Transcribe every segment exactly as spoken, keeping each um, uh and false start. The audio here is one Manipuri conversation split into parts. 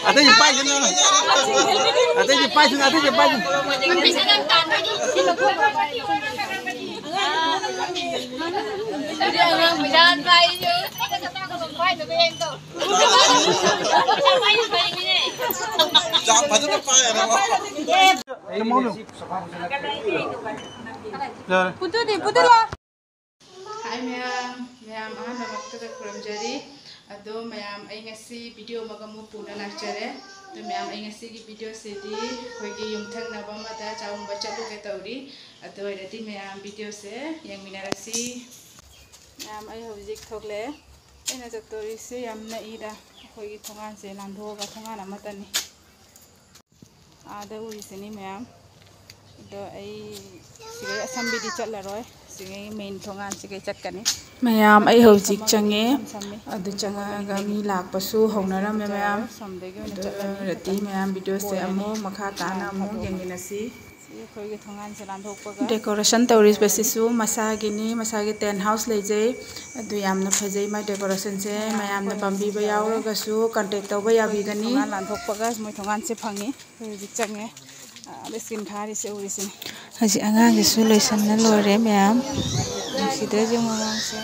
ꯑꯇꯩꯗꯤ ꯄꯥꯏꯁꯅꯨ꯫ ꯑꯇꯩꯗꯤ ꯄꯥꯏꯁꯅꯨ, ꯑꯇꯩꯗꯤ ꯄꯥꯏꯁꯅꯨ꯫ ꯌꯥꯝ ꯐꯖꯅ ꯄꯥꯏꯔꯦ꯫ ꯌꯥꯔꯦ꯫ ꯄꯨꯠꯇꯨꯗꯤ, ꯄꯨꯠꯇꯨ ꯂꯥꯎ꯫ ꯍꯥꯏ ꯃꯌꯥꯝ, ꯃꯌꯥꯝ ꯑꯍꯥꯟꯕꯃꯛꯇꯗ ꯈꯨꯔꯨꯝꯖꯔꯤ꯫ ꯑꯗꯣ ꯃꯌꯥꯝ, ꯑꯩ ꯉꯁꯤ ꯚꯤꯗꯤꯑꯣ ꯑꯃꯒ ꯑꯃꯨꯛ ꯄꯨꯅ ꯂꯥꯛꯆꯔꯦ꯫ ꯑꯗꯣ ꯃꯌꯥꯝ, ꯑꯩ ꯉꯁꯤꯒꯤ ꯚꯤꯗꯤꯑꯣꯁꯤꯗꯤ ꯑꯩꯈꯣꯏꯒꯤ ꯌꯨꯝꯊꯪꯅꯕ ꯑꯃꯗ ꯆꯥꯛ ꯎꯅꯕ ꯆꯠꯂꯨꯒꯦ ꯇꯧꯔꯤ꯫ ꯑꯗꯨ ꯑꯣꯏꯔꯗꯤ ꯃꯌꯥꯝ ꯚꯤꯗꯤꯑꯣꯁꯦ ꯌꯦꯡꯃꯤꯟꯅꯔꯁꯤ꯫ ꯃꯌꯥꯝ, ꯑꯩ ꯍꯧꯖꯤꯛ ꯊꯣꯛꯂꯛꯑꯦ꯫ ꯑꯩꯅ ꯆꯠꯇꯣꯔꯤꯁꯦ ꯌꯥꯝ ꯅꯛꯏꯗ, ꯑꯩꯈꯣꯏꯒꯤ ꯊꯣꯡꯒꯥꯟꯁꯦ ꯂꯥꯟꯊꯣꯛꯑꯒ ꯊꯣꯡꯒꯥꯟ ꯑꯃꯠꯇꯅꯤ꯫ ꯑꯥꯗ ꯎꯔꯤꯁꯤꯅꯤ ꯃꯌꯥꯝ꯫ ꯑꯗꯣ ꯑꯩ ꯁꯤꯒꯩ ꯑꯁꯝꯕꯤꯗꯤ ꯆꯠꯂꯔꯣꯏ, ꯁꯤꯒꯩ ꯃꯦꯟ ꯊꯣꯡꯒꯥꯟꯁꯤꯒꯩ ꯆꯠꯀꯅꯤ꯫ ꯃꯌꯥꯝ, ꯑꯩ ꯍꯧꯖꯤꯛ ꯆꯪꯉꯦ꯫ ꯑꯗꯨ ꯆꯪꯉꯛꯑꯒ ꯃꯤ ꯂꯥꯛꯄꯁꯨ ꯍꯧꯅꯔꯝꯃꯦ ꯃꯌꯥꯝ꯫ ꯁꯣꯝꯗꯒꯤ ꯑꯣꯏꯅ ꯑꯗꯨ ꯆꯠꯂꯅꯤ꯫ ꯑꯣꯏꯔꯗꯤ ꯃꯌꯥꯝ, ꯚꯤꯗꯤꯑꯣꯁꯦ ꯑꯃꯨꯛ ꯃꯈꯥ ꯇꯥꯅ ꯑꯃꯨꯛ ꯌꯦꯡꯃꯤꯟꯅꯁꯤ꯫ ꯁꯤ ꯑꯩꯈꯣꯏꯒꯤ ꯊꯣꯡꯒꯥꯟꯁꯦ ꯂꯥꯟꯊꯣꯛꯄꯒ decoration ꯇꯧꯔꯤꯕꯁꯤꯁꯨ ꯃꯁꯥꯒꯤꯅꯤ, ꯃꯁꯥꯒꯤ tent house ꯂꯩꯖꯩ꯫ ꯑꯗꯨ ꯌꯥꯝꯅ ꯐꯖꯩ ꯃꯥꯏ decorationꯁꯦ꯫ ꯃꯌꯥꯝꯅ ꯄꯥꯝꯕꯤꯕ ꯌꯥꯎꯔꯒꯁꯨ contact ꯇꯧꯕ ꯌꯥꯕꯤꯒꯅꯤ꯫ ꯊꯣꯡꯒꯥꯟ ꯂꯥꯟꯊꯣꯛꯄꯒ ꯃꯣꯏ ꯊꯣꯡꯒꯥꯟꯁꯦ ꯐꯪꯉꯤ꯫ ꯑꯩꯈꯣꯏ ꯍꯧꯖꯤꯛ ꯆꯪꯉꯦ꯫ ꯑꯥꯗ screen ꯊꯥꯔꯤꯁꯦ ꯎꯔꯤꯁꯤꯅꯤ꯫ ꯍꯧꯖꯤꯛ ꯑꯉꯥꯡꯒꯤꯁꯨ ꯂꯣꯏꯁꯟꯅ ꯂꯣꯏꯔꯦ ꯃꯌꯥꯝ꯫ ꯅꯨꯡꯁꯤꯗ꯭ꯔꯥ ꯌꯦꯡꯉꯨ ꯑꯉꯥꯡꯁꯦ꯫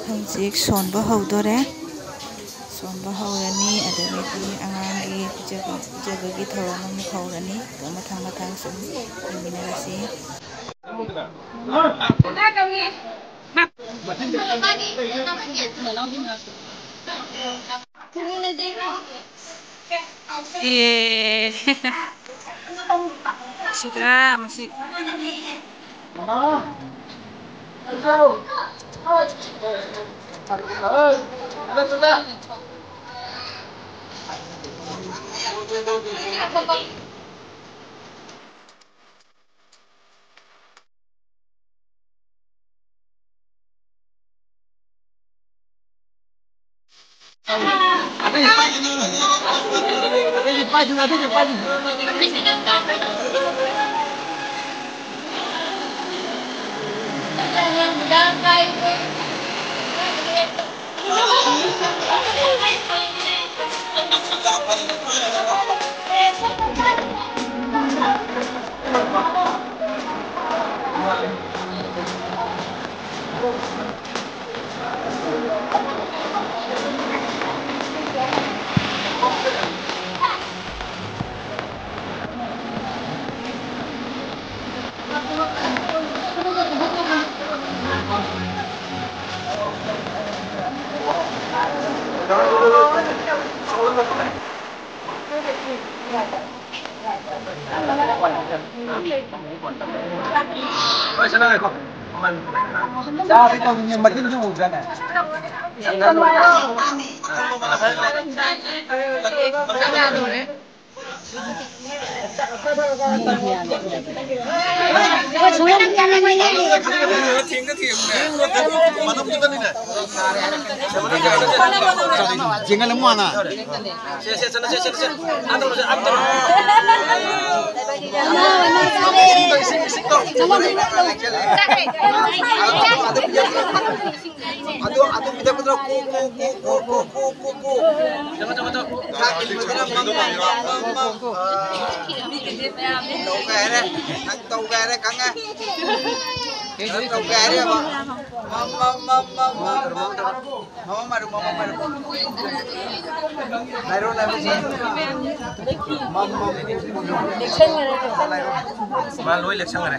ꯍꯧꯖꯤꯛ ꯁꯣꯟꯕ ꯍꯧꯗꯣꯔꯦ꯫ ꯁꯣꯟꯕ ꯍꯧꯔꯅꯤ, ꯑꯗꯨꯗꯒꯤꯗꯤ ꯑꯉꯥꯡꯒꯤ ꯄꯤꯖꯕ, ꯄꯤꯖꯕꯒꯤ ꯊꯧꯔꯝ ꯑꯃꯨꯛ ꯍꯧꯔꯅꯤ꯫ ꯑꯗꯨ ꯃꯊꯪ ꯃꯊꯪ ꯁꯨꯝ ꯌꯦꯡꯃꯤꯟꯅꯔꯁꯤ꯫ ꯑꯦ꯫ ꯁꯤꯗ ꯃꯁꯤ꯫ ꯑꯗꯨ, ꯑꯗꯨ ꯄꯤꯊꯛꯄꯗꯨꯅ ꯀꯨ, ꯀꯨ, ꯀꯨ꯫ ꯆꯪꯉꯣ, ꯆꯪꯉꯣ, ꯆꯪꯉꯣ꯫ ꯆꯥꯛ ꯏꯟꯕꯗꯨꯅ ꯃꯝ, ꯃꯝ, ꯃꯝ, ꯃꯝ, ꯃꯝ꯫ ꯑꯥ꯫ ꯇꯧꯒꯦ ꯍꯥꯏꯔꯦ꯫ ꯅꯪ ꯇꯧꯒꯦ ꯍꯥꯏꯔꯦ, ꯈꯪꯉꯦ꯫ ꯅꯪ ꯇꯧꯒꯦ ꯍꯥꯏꯔꯦꯕ꯫ ꯃꯝ, ꯃꯝ, ꯃꯝ, ꯃꯝ, ꯃꯝ, ꯃꯝ꯫ ꯃꯃꯥ ꯃꯔꯨ, ꯃꯃꯥ ꯃꯔꯨ꯫ ꯂꯥꯏꯔꯣ, ꯂꯥꯏꯔꯣ꯫ ꯃꯥ ꯂꯣꯏ ꯂꯦꯛꯁꯟꯈ꯭ꯔꯦ꯫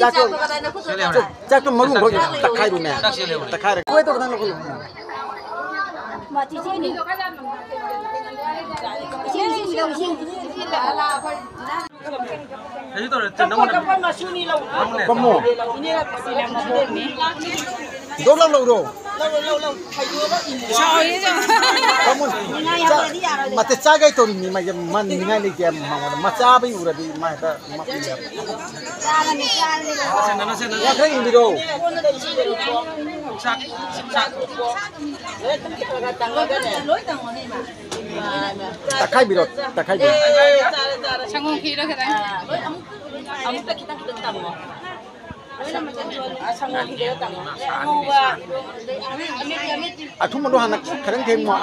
ꯆꯥꯛꯇꯣ, ꯆꯥꯛꯇꯣ ꯃꯔꯨ ꯑꯃꯈꯛ ꯇꯛꯈꯥꯏꯔꯨꯅꯦ꯫ ꯇꯛꯈꯥꯏꯔꯦ꯫ ꯀꯣꯏ ꯇꯧꯗꯅ ꯂꯧꯈꯠꯂꯨ꯫ ꯏꯁꯤꯡ, ꯏꯁꯤꯡ, ꯏꯁꯤꯡ꯫ ꯄꯝꯃꯣ꯫ ꯗꯣ ꯂꯧ ꯂꯧꯔꯣ꯫ ꯄꯝꯃꯣ꯫ ꯆꯥ-, ꯃꯇꯦ ꯆꯥꯒꯦ ꯇꯧꯔꯤꯅꯤ, ꯃꯥ-, ꯃꯥ ꯅꯤꯡꯉꯥꯏ ꯂꯩꯇꯦ, ꯃꯉꯣꯟꯗ ꯃꯆꯥꯕꯩ ꯎꯔꯗꯤ ꯃꯥ ꯍꯦꯛꯇ ꯃ-, ꯌꯥꯡꯈꯩ ꯏꯟꯕꯤꯔꯣ꯫ ꯇꯛꯈꯥꯏꯕꯤꯔꯣ, ꯇꯛꯈꯥꯏꯕꯤꯔꯣ꯫ ꯁꯪꯒꯣꯝ ꯈꯤꯔꯣ ꯈꯤꯇꯪ꯫ ꯑꯃꯨꯛꯇ ꯈꯤꯇꯪ ꯈꯤꯇꯪ ꯇꯝꯃꯣ꯫ ꯑꯊꯨꯝꯕꯗꯣ ꯍꯥꯟꯅ ꯈꯤꯇꯪ ꯊꯦꯡꯉꯣ꯫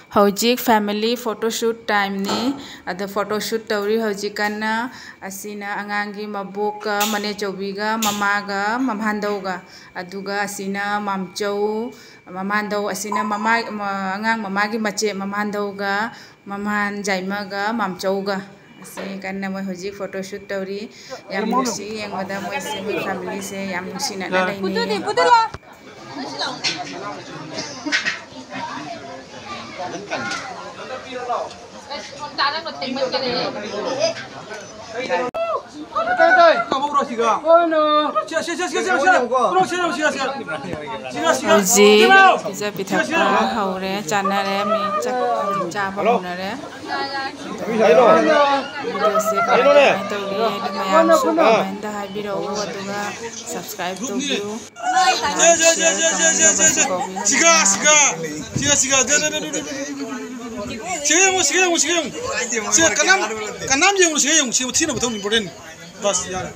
ꯍꯧꯖꯤꯛ family photoshoot timeꯅꯤ꯫ ꯑꯗꯣ photoshoot ꯇꯧꯔꯤ ꯍꯧꯖꯤꯛ ꯀꯟꯅ꯫ ꯑꯁꯤꯅ ꯑꯉꯥꯡꯒꯤ ꯃꯕꯣꯛꯀ, ꯃꯅꯦꯆꯧꯕꯤꯒ, ꯃꯃꯥꯒ, ꯃꯝꯍꯥꯟꯗꯧꯒ꯫ ꯑꯗꯨꯒ ꯑꯁꯤꯅ ꯃꯥꯝꯆꯧ, ꯃꯝꯍꯥꯟꯗꯧ꯫ ꯑꯁꯤꯅ ꯃꯃꯥ, ꯃ-, ꯑꯉꯥꯡ ꯃꯃꯥꯒꯤ ꯃꯆꯦ ꯃꯝꯍꯥꯟꯗꯧꯒ, ꯃꯝꯍꯥꯟ ꯖꯥꯏꯃꯒ, ꯃꯥꯝꯆꯧꯒ꯫ ꯑꯁꯤ ꯀꯟꯅ ꯃꯣꯏ ꯍꯧꯖꯤꯛ photoshoot ꯇꯧꯔꯤ꯫ ꯌꯥꯝ ꯅꯨꯡꯁꯤ ꯌꯦꯡꯕꯗ, ꯃꯣꯏꯁꯦ, ꯃꯣꯏ familyꯁꯦ ꯌꯥꯝ ꯅꯨꯡꯁꯤꯅꯅ ꯂꯩꯅꯩꯌꯦ꯫ ꯍꯧꯖꯤꯛ ꯄꯤꯖ ꯄꯤꯊꯛꯄ ꯍꯧꯔꯦ, ꯆꯥꯅꯔꯦ, ꯃꯤ ꯆꯥꯛ ꯆꯥꯕ ꯍꯧꯅꯔꯦ꯫ Videoꯁꯦ ꯀꯃꯥꯏ ꯀꯃꯥꯏ ꯇꯧꯔꯤ ꯍꯥꯏꯗꯣ ꯃꯌꯥꯝꯁꯨ commentꯇ ꯍꯥꯏꯕꯤꯔꯛꯎ, ꯑꯗꯨꯒ subscribe ꯇꯧꯕꯤꯌꯨ꯫ Like, share, comment ꯇꯧꯕꯁꯨ ꯀꯥꯎꯕꯤꯒꯅꯨ꯫ ꯁꯤꯒ, ꯁꯤꯒ, ꯁꯤꯒ, ꯁꯤꯒ, ꯁꯤꯒ, ꯁꯤꯒ ꯌꯦꯡꯉꯨ, ꯁꯤꯒ ꯌꯦꯡꯉꯨ, ꯁꯤꯒ ꯌꯦꯡꯉꯨ꯫ ꯁꯤꯒ ꯀꯅꯥꯝ, ꯀꯅꯥꯝ ꯌꯦꯡꯉꯨ, ꯁꯤꯒ ꯌꯦꯡꯉꯨ, ꯁꯤꯒ ꯊꯤꯅ ꯃꯊꯧ important꯫ ꯕꯁ, ꯌꯥꯔꯦ꯫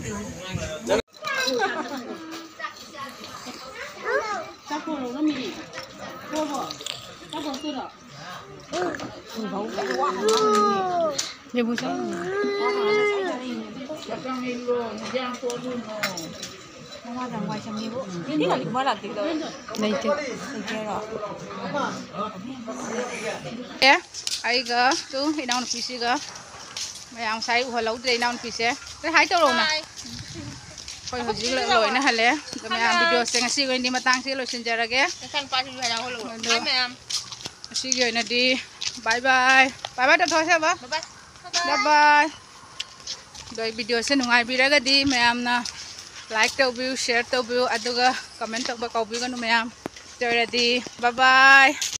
ꯂꯩꯇꯦ꯫ ꯑꯦ, ꯑꯩꯒ ꯇꯨ ꯏꯅꯥꯎꯅꯨꯄꯤꯁꯤꯒ ꯃꯌꯥꯝ ꯉꯁꯥꯏ ꯎꯍꯜꯍꯧꯗ꯭ꯔꯦ ꯏꯅꯥꯎꯅꯨꯄꯤꯁꯦ꯫ ꯀꯩ ꯍꯥꯏ ꯇꯧꯔꯛꯎꯅ? Hi꯫ ꯑꯩꯈꯣꯏ ꯍꯧꯖꯤꯛ ꯂꯣꯏꯅ ꯍꯜꯂꯦ꯫ ꯑꯗꯣ ꯃꯌꯥꯝ videoꯁꯦ ꯉꯁꯤꯒꯤ ꯑꯣꯏꯅꯗꯤ ꯃꯇꯥꯡꯁꯤꯗ ꯂꯣꯏꯁꯤꯟꯖꯔꯒꯦ꯫ ꯅꯆꯥꯅꯨꯄꯥꯁꯤꯁꯨ ꯍꯜꯂꯛꯑꯣ, ꯍꯜꯂꯛꯑꯣ꯫ ꯑꯗꯣ bye ꯃꯌꯥꯝ꯫ ꯉꯁꯤꯒꯤ ꯑꯣꯏꯅꯗꯤ bye bye꯫ Bye bye ꯇꯧꯊꯣꯛꯑꯁꯦ ꯕꯕꯥ꯫ Bye bye꯫ Bye bye꯫ ꯑꯗꯣ ꯑꯩ videoꯁꯦ ꯅꯨꯡꯉꯥꯏꯕꯤꯔꯒꯗꯤ ꯃꯌꯥꯝꯅ like ꯇꯧꯕꯤꯌꯨ, share ꯇꯧꯕꯤꯌꯨ, ꯑꯗꯨꯒ comment ꯇꯧꯕ ꯀꯥꯎꯕꯤꯒꯅꯨ ꯃꯌꯥꯝ꯫ ꯑꯗꯨ ꯑꯣꯏꯔꯗꯤ bye bye꯫